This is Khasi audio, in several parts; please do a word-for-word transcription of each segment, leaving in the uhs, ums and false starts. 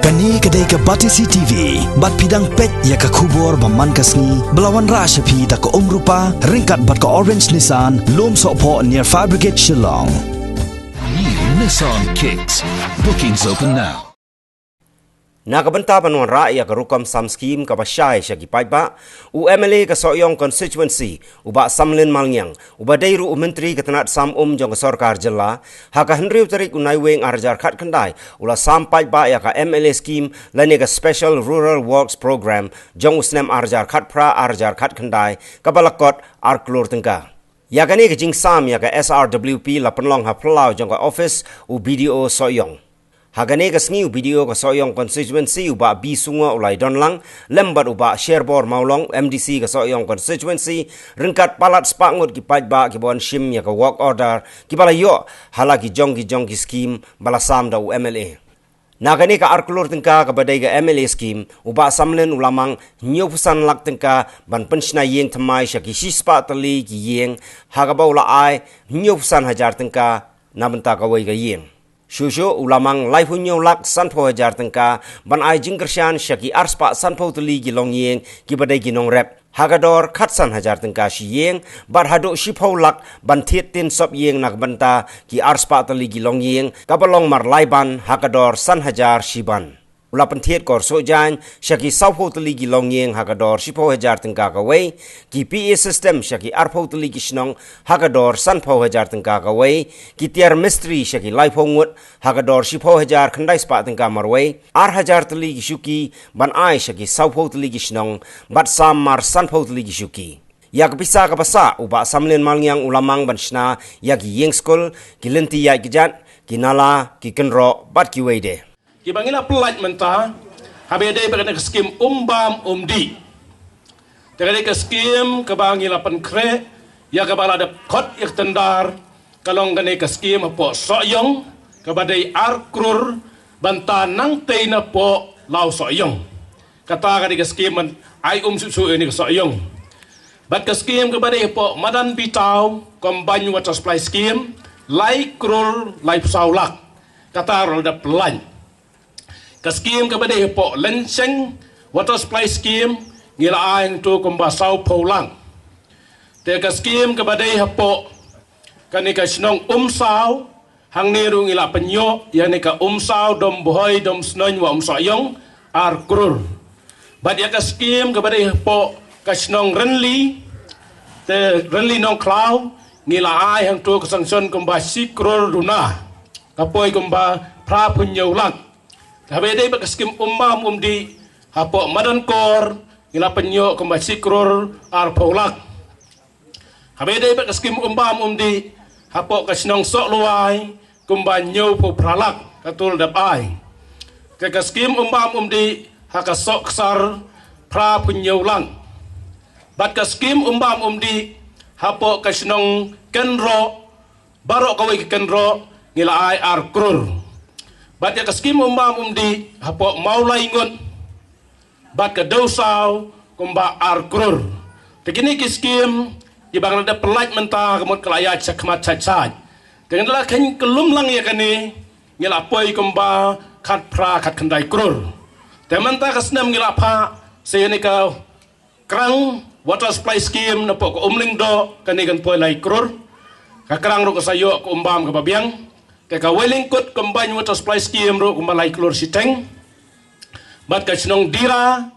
Kane ka dei ka Batesi T V, bad phi dang peit ïa ka khubor ba man ka sngi, ba la wanrah sha phi da ka Umrupa, ryngkat bad ka Orange Nissan, Lumsohphoh near Fire Brigade Shillong. New Nissan Kicks. Bookings open now. Na ka bynta ban wanrah ïa ka rukom sam skim kaba shai sha ki paidbah, u M L A ka Sohiong Constituency, u Bah Samlin Malngiang, uba dei ruh u Myntri ka tnat sam um jong ka Sorkar Jylla, ha ka hynriew tarik u Naiwieng arhajar khatkhyndai, u la sam paidbah ïa ka M L A skim lane ka Special Rural Works Program jong u snem arhajar khatphra arhajar khatkhyndai, kaba la kot ar klur tyngka. Ïa kane ka jingsam ïa ka S R W P la pynlong ha phyllaw jong ka office u B D O Sohiong. Ha kane ka sngi u B D O ka Sohiong Constituency u Bah B Sungo u la ïadon lang, lem bad u Bah Sherbor Mawlong, M D C ka Sohiong Constituency, ryngkat palat spah ngut ki paidbah kiba wan shim ïa ka work order, kiba la ïoh ha la ki jong ki jong ki skim ba la sam da u M L A. Na kane ka ar klur tyngka kaba dei ka M L A skim, u Bah Samlin u la mang hynñiewphew san lak tyngka ban pynshna ïing thymmai sha ki shispah tylli ki ïing, ha kaba u la ai hynñiewphew san hajar tyngka na bynta kawei ka ïing. Shuh shuh u la mang laiphew hynñiew lak sanphew hajar tyngka ban ai jingkyrshan sha ki arspah sanphew tylli ki longïing kiba dei ki nongrep, ha ka dor khatsan hajar tyngka shi ïing, bad haduh shiphew lak ban thied tin sop ïing na ka bynta ki arspah tylli ki longïing, kaba long mar lai ban ha ka dor san hajar shi ban. U la pynthied kor sohjaiñ sha ki sawphew tylli ki longïing ha ka dor shiphew hajar tyngka kawei, ki P A system sha ki arphew tylli ki shnong ha ka dor sanphew hajar tyngka kawei, ki tiar mistri sha ki laiphew ngut ha ka dor shiphew hajar khyndai spah tyngka marwei, ar hajar tylli ki shuki ban ai sha ki sawphew tylli ki shnong, bad sam mar sanphew tylli ki shuki. Ïa ka pisa kaba sah, u Bah Samlin Malngiang u la mang ban shna ïa ki ïing skul, ki lynti ïaid kjat, ki nala, ki kynroh, bad kiwei de. Kiba ngi la pyllait mynta, haba ïadei bad kane ka skim um bam um dih. Te kane ka skim kaba ngi la pynkhreh, ïa kaba la dep khot ïa ka tender, ka long kane ka skim hapoh Sohiong, kaba dei ar klur, bynta nangtei napoh Law Sohiong. Kata ka dei ka skim ban ai um shuh shuh ïa kane ka Sohiong. Bad ka skim kaba dei hapoh Madan Bitaw, Combined Water Supply Scheme, lai klur laiphew saw lak. Kata ruh la dep pyllait. Ka skim kaba dei hapoh Lynsheng Water Supply Scheme, ngi la ai hangto kumba sawphew lak. Te ka skim kaba dei hapoh kane ka shnong Umsaw, hangne ruh ngi la pynïoh ïa kane ka Umsaw, Dombhoi, Domsnoiñ wa Umsohiong, ar klur. Bad ïa ka skim kaba dei hapoh ka shnong Rynli, te Rynli Nongkhlaw, ngi la ai hangto ka sanction kumba shi klur duna, ka poi kumba phraphew hynñiew lak. Haba ïadei bad ka skim um bam um dih hapoh Madan Kor, ngi la pynïoh kumba shi klur arphew lak. Haba ïadei bad ka skim um bam um dih hapoh ka shnong Sohlwai, kumba hynñiewphew phra lak, kato la dep ai. Te ka skim um bam um dih ha ka Sohksar, phraphew hynñiew lak. Bad ka skim um bam um dih hapoh ka shnong Kynroh, baroh kawei ka Kynroh, ngi la ai ar klur. Bad ïa ka skim um bam um dih hapoh Mawlaingut bad ka Dewsaw kumba ar klur. Te kine ki skim kiba nga la dep pyllait mynta, ka mut ka la ïaid shakhmat shait shait. Te nga la kheiñ kyllum lang ïa kane, ngi la poi kumba khatphra khatkhyndai klur. Te mynta ka snem ngi la phah sa ïa kane ka Krang Water Supply Scheme napoh ka Umlyngdoh, kane kan poi lai klur. Ka Krang ruh ka sa ïoh ka um bam kaba biang. Te ka Wailyngkut Combined Water Supply Scheme ruh kumba lai klur shiteng. Bad ka shnong Dira,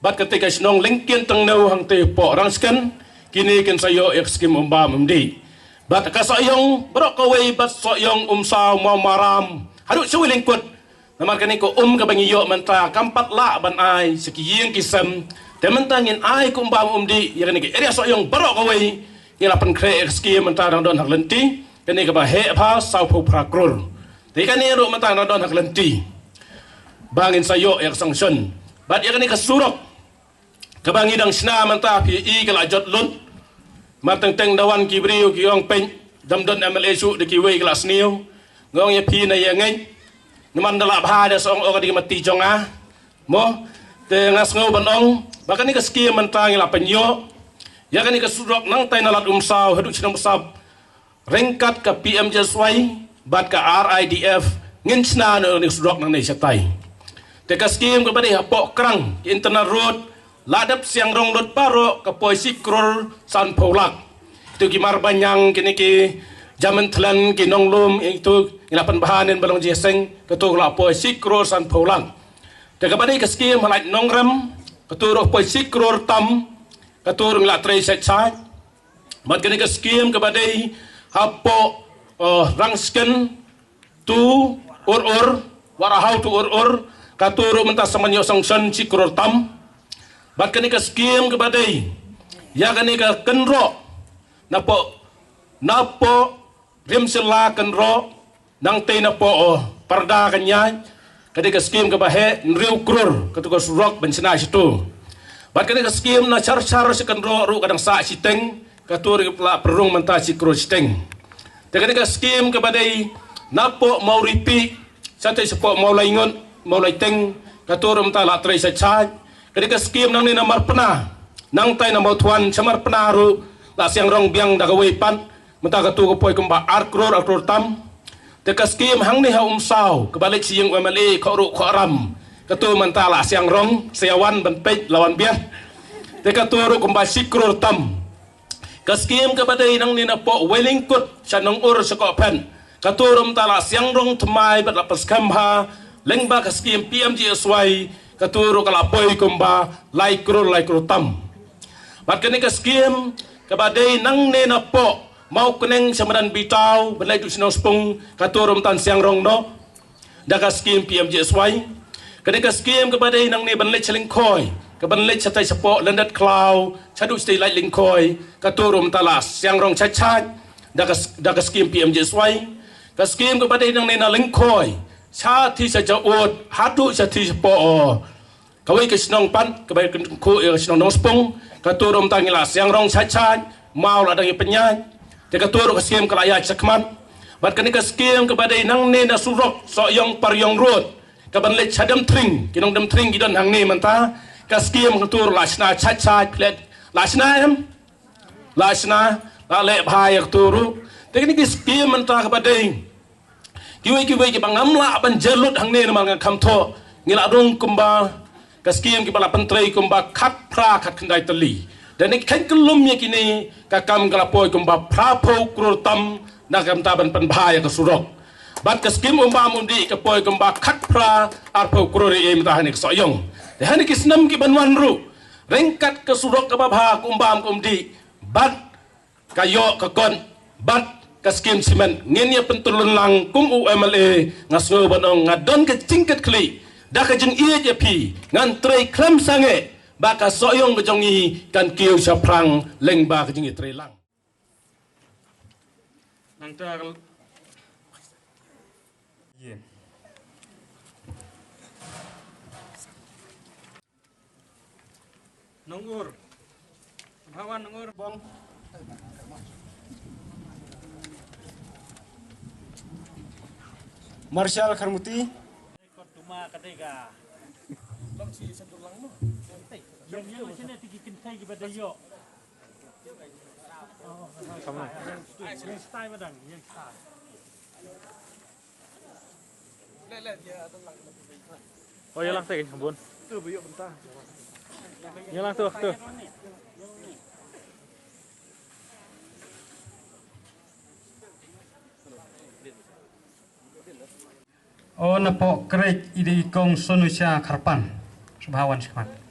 bad kata ka shnong Lyngkien Tyngnew hangtei hapoh Rangshken, kine kin sa ïoh ïa ka skim um bam um dih. Bad ka Sohiong, baroh kawei bad Sohiong, Umsaw, Mawmaram, haduh sha Wailyngkut. Namar kane ka um kaba ngi ïoh mynta kam pat lah ban ai sha ki ïing ki sem. Te mynta ngin ai ka um bam um dih ïa kane ka area Sohiong baroh kawei. Ngi la pynkhreh ïa ka skim mynta dang don ha ka lynti. Kane kaba heh bha sawphew phra klur. Te kane ruh mynta dang don ha ka lynti ba ngin sa ïoh ïa ka sanction. Bad ïa kane ka surok kaba ngi dang shna mynta, phi i ka la jot lut. Mar teng teng da wan ki briew ki ong, peit, dang don M L A shuh, da kiwei ki la sniew. Nga ong ïa phi, na ïa ngeit. Namar da lah bha da sa ong, oh, ka dei ka mati jong nga. Mo, te nga sngew ban ong ba kane ka skim mynta ngi la pynïoh. Ïa kane ka surok nangtai na Lad Umsaw haduh shnong Psap, ryngkat ka P M G S Y bad ka R I D F, ngin shna na kane ka surok nangne shatai. Te ka skim kaba dei hapoh krang ki internal road, la dep siang rong lut baroh ka poi shi klur sanphew lak. Kito ki mar banyang kine ki Jaminthlan ki Nonglum, ito ngi la pynbha nen ba long jingïaseng, kato la poi shi klur sanphew lak. Te kaba dei ka skim ha Laitumkhrah, kato ruh poi shi klur tam, kato ruh ngi la trei shait shait. Bad kane ka skim kaba dei hapoh, eh, Rangshken to Urur, Warahaw to Urur, kato ruh mynta sa man ïoh sanction shi klur tam. Bad kane ka skim kaba dei ïa kane ka kynroh napoh, napoh Rimsila kynroh, nangtei napoh, oh, Parda Kynjah, ka dei ka skim kaba heh hynriew klur, kato ka surok ban shna shato. Bad kane ka skim na Sharshar sha kynroh ruh ka dang sah shiteng, kato ruh la pynrung mynta shi klur shiteng. Te kane ka skim kaba dei napoh Mawripi, shatei shapoh Mawlaingut, Mawlaiteng, kato ruh mynta la trei shait shait. Kane ka skim nangne na Marpna, nangtei na Mawthuan sha Marpna ruh la siang rong biang da kawei pat, mynta kato ka poi kumba ar klur, ar klur tam. Te ka skim hangne ha Umsaw kaba leit sha ïing u M L A Khohruh Khohram, kato mynta la siang rong, sa ïa wan ban peit la wan biang. Te kato ruh kumba shi klur tam. Ka skim kaba dei nangne napoh Wailingkut sha Nongur sha Kohphet, kato ruh mynta la siang rong thymmai bad la pynskhem bha lyngba ka skim P M G S Y, kato ruh ka la poi kumba lai klur, lai klur tam. Bad kane ka skim kaba dei nangne napoh Mawkneng sha Madan Bitaw ban leit duh sha Nongspung, kato ruh mynta siang rong noh da ka skim P M G S Y. Kane ka skim kaba dei nangne ban leit sha Lyngkhoi, kaban leit shatei shapoh Lyndet Khlaw shaduh shatei Lait Lyngkhoi, kato ruh mynta la siang rong shait shait da ka, da ka skim P M G S Y. Ka skim kaba dei nangne na Lyngkhoi, shathie sha Jaud haduh shathie shapoh, oh, kawei ka shnong pat kaba kynthup ïa ka shnong Nongspung, kato ruh mynta ngi la siang rong shait shait, maw la dang ïa pynïaid. Te kato ruh ka skim ka la ïaid shakhmat. Bad kane ka skim kaba dei nangne na surok Sohiong Pariong Road, kaban leit sha Demthring, ki nong Demthring ki don hangne mynta. Ka skim kato ruh la shna shait shait, phi leh la shna em? La shna, la leh bha ïa kato ruh. Te kine ki skim mynta kaba dei kiwei kiwei kiba ngam lah ban jia lut hangne namar nga kham thoh, ngi la rung kumba ka skim kiba la pyntrei kumba khatphra khatkhyndai tylli. Da ngi kheiñ kyllum ïa kine, ka kam ka la poi kumba phraphew klur tam, na ka bynta ban pynbha ïa ka surok. Bad ka skim Umbam Umdih ka poi kumba khatphra arphew klur ïa mynta hangne ka Sohiong. Te hangne ki snem kiban wan ruh, ryngkat ka surok kaba bha ka Umbam ka Umdih bad ka ïoh ka kot bad ka skim simen, ngin ïa pyntyllun lang kum u M L A. Nga sngew ban ong nga don ka jingkitkhlieh da ka jingïeit ïa phi, ngan trei khlem sangeh ba ka Sohiong ka jong ngi kan kiew shaphrang lyngba ka jingïatreilang. Nangta ka Nongur. Bhawan Nongur. Bong. Marshal Kharmuti. Oh, ïa lang te, bun. Ïa lang tu, tu. Oh, napoh krek i dei i kong Sonusia Kharpan. Sngewbha wan shakhmat.